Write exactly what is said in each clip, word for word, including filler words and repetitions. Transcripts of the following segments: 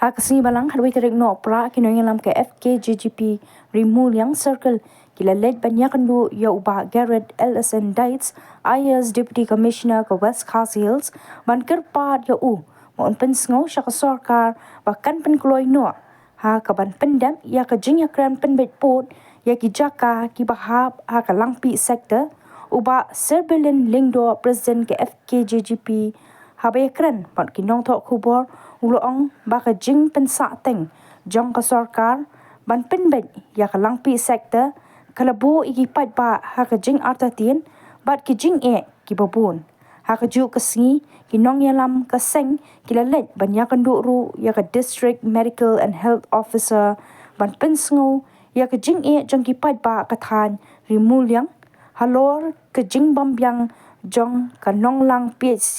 Ha ka sngi Balang, khatwei tarik Nohprah, ki nongïalam ka F K J G P Ri Muliang Circle ki la leit ban ïakynduh ïa u Bah Garod L S N Dites, I A S Deputy Commissioner ka West Khasi Hills, ban kyrpad ïa u ba un pynsngew sha ka sorkar ba kan pynkloi noh ha kaban pyndep ïa ka jingïakren pynbeit pud ïa ki jaka kiba hap ha ka Langpih Sector. U Bah Serbilin Lyngdoh, President ka F K J G P, haba ïakren bad ki nongthoh khubor, u la ong ba ka jingpynsahteng jong ka sorkar ban pynbeit ïa ka Langpih Sector ka la buh ïa ki paidbah ha ka jingartatien bad ki jingeh kiba bun. Ha kajuh ka sngi, ki nongïalam ka seng ki la leit ban ïakynduh ruh ïa ka District Medical and Health Officer ban pynsngew ïa ka jingeh jong ki paidbah ka thaiñ Ri Muliang halor ka jingbym biang jong ka Nonglang P H C,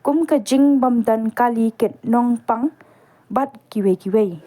kum ka jingbym don kali kit nongpang bad kiwei kiwei.